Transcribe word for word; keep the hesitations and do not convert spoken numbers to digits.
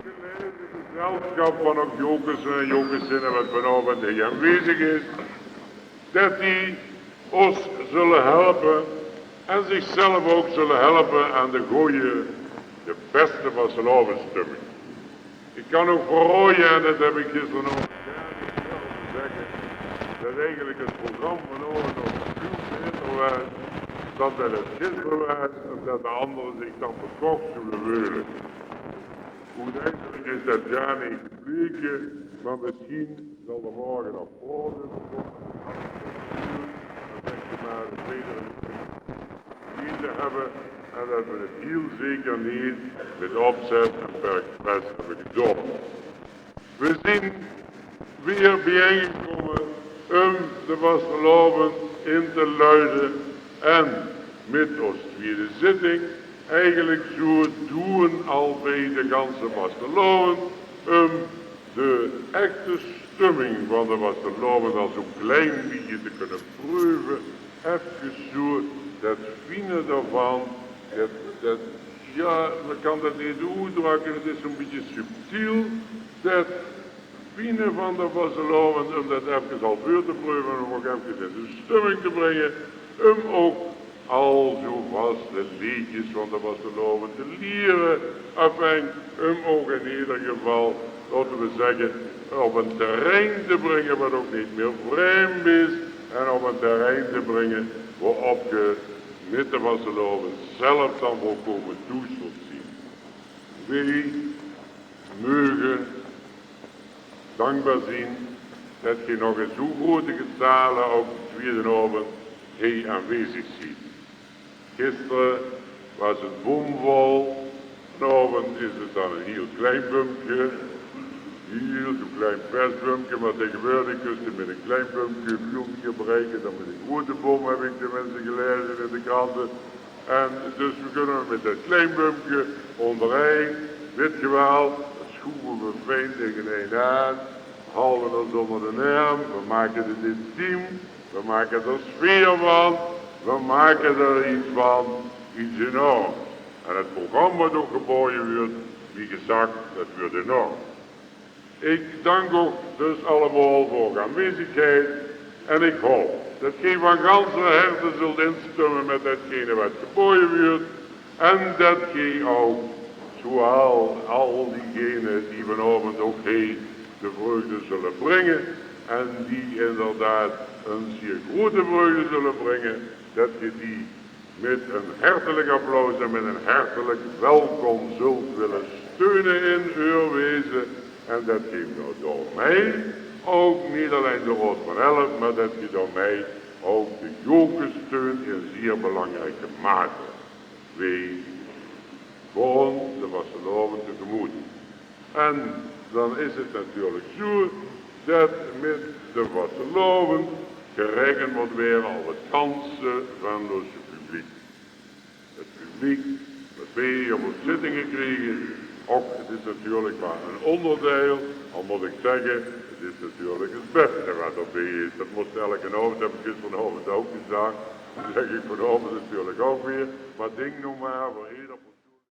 Gezelsjap van ouch Jocus en Jocus Zinne, wat vanaovend hie aanwezig is, det die ós zulle helpe en zichzelf ouch zulle helpe aan de goje, de bèste vastelaovesstumming. Ich kan ouch verraoje, en det höb ich gister nog te zègke, det eigelik 't program vanaovend nog väöl baeter waas dan det 't gister waas, en det de angere zich dan betrokke zulle veule. Oeteindelik is det jao neet gebleke, mer mesjien zal d'r morge nog praote. Det ich mer de tweede gezeen te höbbe en det v'r 't hiel zeker neet mit opzet en per expres höbbe gedaon. V'r zeen weer biejeingekómme um de vastelaovend in te luide en mit ós twiede zitting eigelik zoeë doon al bie de ganse vastelaovend, um de echte stumming van de vastelaovend al zoeë klein bietje te kónne preuve, efkes zoeë det fiene d'rvan, det, det, jao, me kan det neet oetdrökke, 't is zoeë bietje subtiel, det fiene van de vastelaovend, um det efkes al veur te preuve, um ouch efkes in de stumming te bringe, um ouch al zoeë vaste leedjes van de vastelaovend te liere, enfin, um ouch in eder geval, laote v'r zègke, op ein terrein te bringe wat ouch neet mier vreemd is en op ein terrein te bringe wo-op ge mit de vastelaovend zelf dan volkómme thoes zult zeen. Weej meuge dankbaar zeen det geej nog in zoeë groeëte getale op de twiede aovend hie aanwezig zeet. Gister waas 't bomvol, vanaovend is 't dan ein hiel klein bumke, hiel zoeë klein persbumke, mer taegeswoordig kóns se mit ein klein bumke väöl mieër bereike dan mit ein groeëte bom, höb ich tenminste gelaeze in de krante. En dus v'r kónne mit det klein bumke óngerein, wit ge waal, det sjoeve v'r fijn taegenein aan, halde ós ónger den erm, v'r make 't intiem, v'r make d'r sfeer van, v'r make d'r get van, get enorms. En 't program wat ouch gebaoje wuuert, wie gezag, det wuuert enorm. Ich dank uch dus allemaol veur eur aanwezigheid en ich haop det geej van ganser herte zult instumme mit hetgene wat gebaoje wuuert en det geej ouch zoeal al diegene die vanaovend ouch hie de vreugde zulle bringe en die inderdaad ein zier groeëte vreugde zulle bringe, det geej die mit ein hertelik applaus en mit ein hertelik welkom zult wille steune in eur weze en det geej daomei ouch neet allein de Raod van Elf, mer det geej daomei ouch de Jocus steunt in zier belangrieke mate. Weej gaon de vastelaovend tegemoet. En dan is 't natuurlik zoeë det mit de vastelaovend gerekend mót waere op 't ganse Venlose publiek. 't Publiek wat weej op ós zittinge kriege, och, 't is natuurlik mer ein óngerdeil, al mót ich zègke, 't is natuurlik 't bèste wat d'r bie is. Det mós ich elken aovend, höb ich gisterenaovend ouch gezag, det zèk ich vanaovend natuurlik ouch weer, mer dink noe mer veur